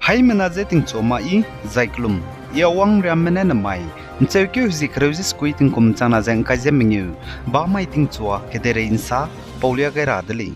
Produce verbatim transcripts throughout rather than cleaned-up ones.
Haimena je tingchua ma i, zai kelum, i awang riamme ne nemai, ncheukeu hezie kereu ze sekui tingkum changna ze ngkai ze mengeu, ba mai tingchua kedeirei nsa, paulia gai ra de lei.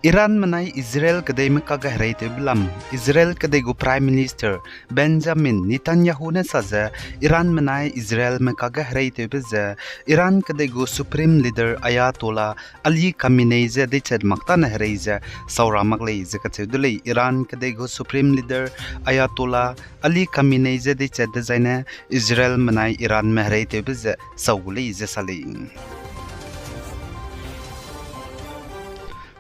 Iran menai Israel kedeime kage hereitewbe lam, Israel kedei gu Prime Minister Benjamin Netanyahu ne sa ze, Iran menai Israelme kage hereitewbe ze, Iran kedei gu Supreme Leader Ayatollah Ali Khamenei je deichat mak tane herei ze sau ra mak lei ze kacheu de lei. Iran kedei gu Supreme Leader Ayatollah Ali Khamenei je deichat dezaine Israel menai Iranme hereitewbe ze sau gu lei ze sa lei.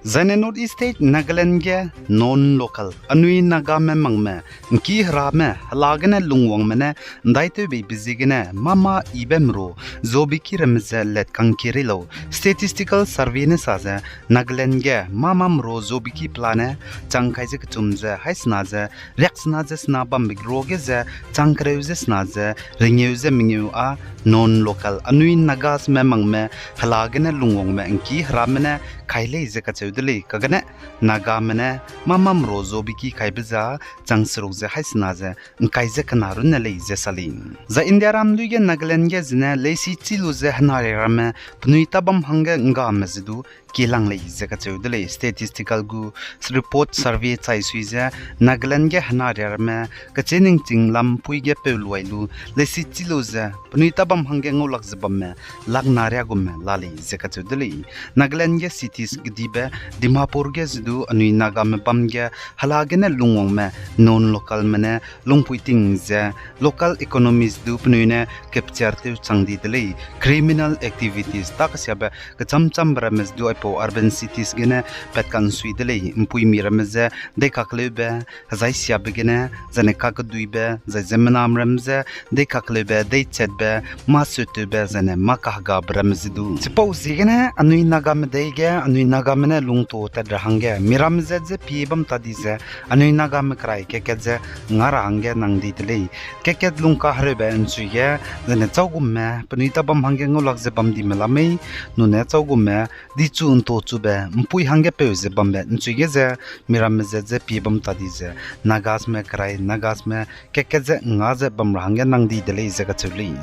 Zaine North East State Nagaland ge non-local, anui Nagame mangme, ngki herame, hela gene lungwangme ne ndaitew beibe ziegene mâ mâ yibe mru zobiki ramme ze let kangki rei lau. Statistical Survey ne sa ze, Nagaland ge mâ mâ mru zobiki pelane chang kai ze kechum ze haî sena ze riak sena ze sena bambe ruage ze chang kereu ze sena ze rengeu ze mengeu â non-local, anui Nagasme mangme, hela gene lungwangme ngki herame ne kai lei ze kacheu de lei. Kagene Nagame ne mâ mâ mru zobiki kaibe ze chang seruk ze haî sena ze ngkai ze kena runne lei ze sa lei. Zai India ram lui ge Nagaland ge zene leisi chî lu ze henariak ramme penui tabam hangge nggame ze du kielang lei ze kacheu de lei. Statistical gu report, survey chai sui ze Nagaland ge henariak ramme kechî ningching lam pui ge peu luai lu leisi chî lu ze penui tabam hangge ngaulak ze bamme lakna riagumme la lei ze kacheu de lei. Nagaland ge cities kedibe Dimapur ge ze du anui Nagame bam ge hela gene lungwangme non-localme ne lungpui ting ze local economies du penui ne capture tew chang di de lei. Criminal activities ta kesiabe kecham chambe ramme ze du aipau urban cities gene pat kansui de lei. Mpuimi ramme ze deikakleube, hezai siabe gene, zaine kakeduibe, zai ziemmename ramme ze deikakleube, deichatbe, mâ sutewbe, zaine mâ kahegabe ramme ze du. Chipau ziegene anui Nagame dei ge anui Nagame ne lungto tat ra hangge miramme zat ze pie bam ta di ze anui Nagame kerai kat-kat ze nga ra hangge nang di de lei. Kat-kat lungkahereube nchui ge, zaine châugumme penui tabam hangge ngaulak ze bam dime la mei, nune châugumme dichu nto chube mpui hangge peu ze bambe nchui ge ze miramme zat ze pie bam ta di ze Nagasme kerai, Nagasme kat-kat ze nga ze bam ra hangge nang di de lei ze kacheu lei.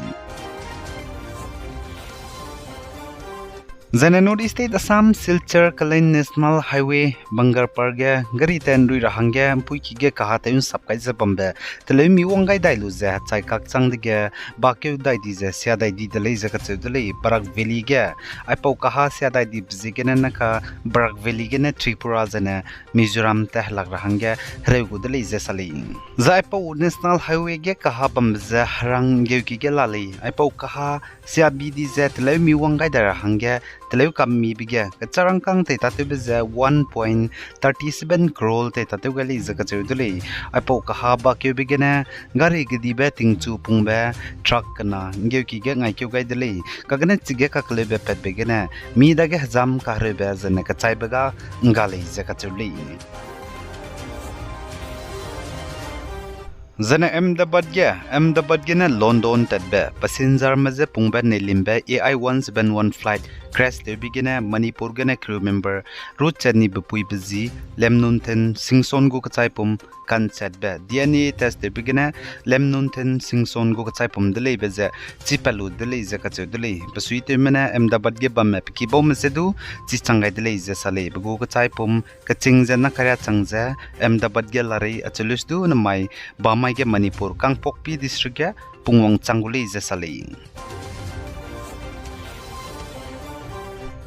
Zaine North East State Assam, Silchar Kalyan National Highway, Bangarpar ge gari tenrui ra hangge mpuiki ge kaha tew nsap kai ze bambe teleu mi wang gai dai lu ze hechai kakchang dege bakeu dai di ze sia dai di de lei ze kacheu de lei. Barak Valley ge aipau kaha sia dai dibe ziegene naka Barak Valley gene Tripura zaine Mizoram te helak ra hangge hereu gu de lei ze sa lei. Zai aipau National Highway ge kaha bambe ze herang nggeuki ge la lei. Aipau kaha sia bi di ze teleu mi wang gai dai ra hangge teleu kammibe ge kecharangkâng tei tatewbe ze one point thirty seven crore tei tatew gai lei ze kacheu de lei. Aipau kaha bakeube gene gari kedibe tingchu pungbe truck kena nggeuki ge ngaikeu gai de lei. Kagene chige kakeleube patbe gene mi dage hezam kahereube zaine kechaibe ga ngga lei ze kacheu lei. Zaine Ahmedabad ge, Ahmedabad gene London tatbe passengerme je pungbe neilimbe A I one seven one flight crash tewbe gene Manipur gene crew member ruchat ni bepuibe zi Lemnunthen Singson gu kechaipum kanchatbe D N A test tewbe gene Lemnunthen Singson gu kechaipum de leibe ze chipatlu de lei ze kacheu de lei. Besuitewme ne Ahmedabad ge bamme pe kibaume je du chichang gai de lei ze sa lei. Pe gu kechaipum keching ze nakaria chang ze Ahmedabad ge larei acheluis du nemai bamai ge Manipur Kangpokpi District ge pungwang chang gu lei ze sa lei.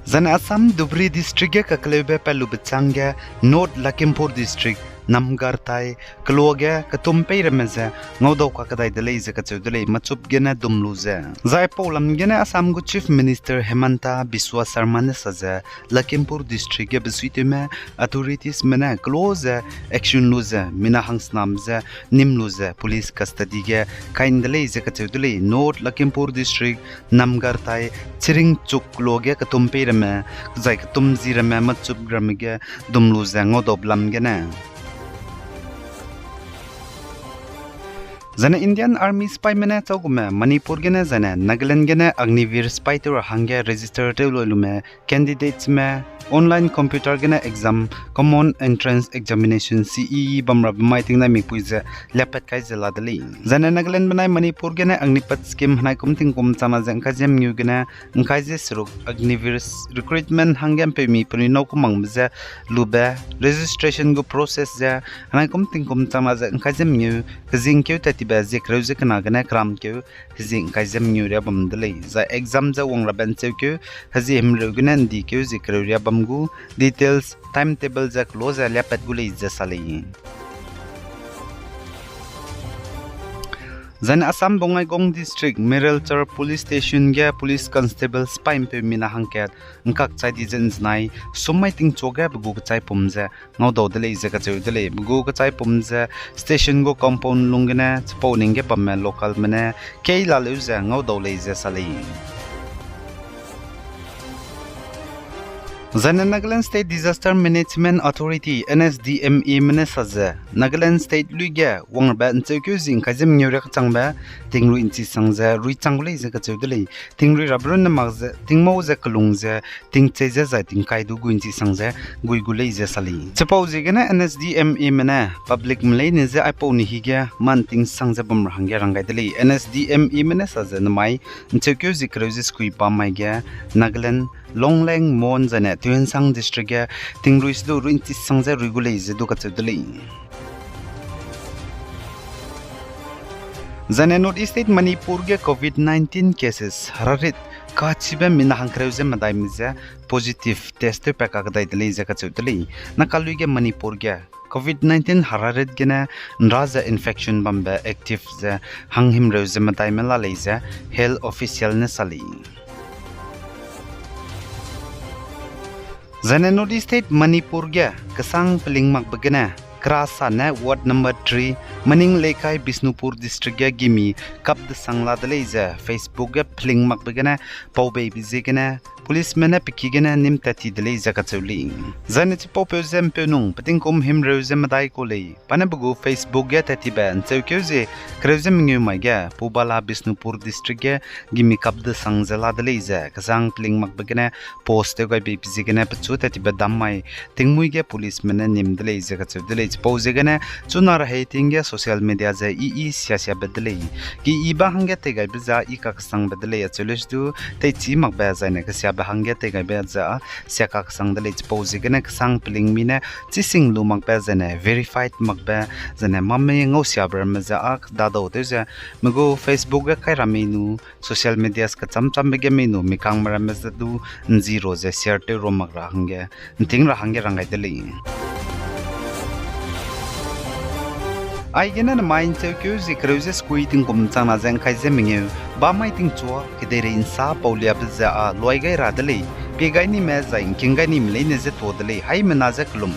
Zaine Assam Dhubri District ge kakeleube patlube chang ge North Lakhimpur District Namgartai keloa ge ketum peiramme ze ngaudau kakdai de lei ze kacheu de lei, machup gene dum lu ze. Zai aipau lam gene Assam gu Chief Minister Himanta Biswa Sarma ne sa ze, Lakhimpur District ge besuitewme authoritiesme ne keloa ze action lu ze mina hangsnam ze nim lu ze police custody ge kai de lei ze kacheu de lei. North Lakhimpur District Namgartai Chiringchuk keloa ge ketum peiramme zai ketum ziramme machup ramme ge dum lu ze ngaudau lam gene Zaine Indian Army sipaime ne chau gume Manipur gene zaine Nagaland gene Agniveer sipai tew ra hangge register tew loi lume candidatesme online computer gene exam, Common Entrance Examination, C E E bam rabe mai tingnaimikpui ze liapat kai ze la de lei. Zaine Nagaland benai Manipur gene Agnipath scheme henai kum tingkum changna ze ngkai ze mengeu gene ngkai ze seruk Agniveer recruitment hangge mpeumi penui nâu kumangbe ze lube registration gu process ze henai kum tingkum changna ze ngkai ze mengeu kezingkeu tat tibe zie kereu ze kena gene keramkeu hezie ngkai ze mengeu riâ bam de lei. Zai exam ze wang rabe ncheukeu hezie himreu gene ndikeu zie kereu riâ bam gu details, timetable ze kelo ze liapat gu lei ze sa lei. Zaine Assam Bongaigaon District, Mirelchar Police Station ge Police Constable sipai mpeumi na hangkat ngkak chai di ze nzenai summai tingchuage pe gu kechaipum ze ngaudau de lei ze kacheu de lei. Pe gu kechaipum ze station gu compound lung gene chipau ning ge bamme localme ne kei laleu ze ngaudau lei ze sa lei. Zaine Nagaland State Disaster Management Authority, N S D M A me ne sa ze Nagaland State lui ge wang rabe ncheukeu zie ngkai ze mengeu riâ kechangbe tingrui nchi sang ze rui chang gu lei ze kacheu de lei. Tingrui rabe runne mak ze tingmau ze kelung ze tingchei ze zai tingkai du gui nchi sang ze gui gu lei ze sa lei. Chipau ziegene N S D M A me ne publicme leine je aipau ni hige man ting sang ze bam ra hangge rang gai de lei. N S D M A me ne sa ze namai ncheukeu zie kereu ze sekui pa mai ge Nagaland Longleng, Mon zaine Tuensang District ge tingrui se du rui nchi sang ze rui gu lei ze du kacheu de lei. Zaine North East State Manipur ge covid nineteen cases herarit kachibe mina hangkereu ze medaime ze positive test tewpat kakdai de lei ze kacheu de lei. Nakalui ge Manipur ge covid nineteen herarit gene nra ze infection bambe active ze hanghimreu ze medaime la lei ze health official ne sa lei. Zaine North East State Manipur ge kesang peling makbe gene Krasa ne ward number three, Maning Leikai, Bishnupur District ge gimi kap desang la de lei ze Facebook ge peling makbe gene pau beibe ziegene policeme ne pe ki gene nîm tat ti de lei ze kacheu lei. Zaine chipaupeu ze ’mpeunung pe tingkum himreu ze medai kau lei. Pa ne pe gu Facebook ge tat tibe ’ncheukeu ze kereu ze mengeu mai ge Pubala, Bishnupur District ge gimi kap desang ze la de lei ze kesang peling makbe gene post tew gai beibe ziegene pechu tat tibe dam mai tingmuî ge policeme ne nîm de lei ze kacheu de lei. Chipau ziegene chuna rehei ting ge social media ze i i sia siabe de lei. Ge i ba hangge teigaibe ze i kakesangbe de lei acheu lei du teichi makbe zaine kesiabe hangge teigaibe ze sia kakesang de lei. Chipau ziegene kesang peling mi ne chising lu makbe zaine verified makbe zaine mame ngau siabe ramme ze â dadau tew ze me gu Facebook ge kai ra mei nu social medias kecham chambe ge mei nu mikangme ramme ze du ’nzi ra ze share tew ra mak ra hangge ’nting ra hangge rang gai de lei. Aigene nemai ’ncheukeu ze kereu ze sekui tingkum changna ze ’ngkai ze mengeu ba mai tingchua kedeirei ’nsa pauliabe ze â luai gai ra de lei, pie gai nime zai ’ngking gai nime leine ze tuâ de lei, haimena ze kelum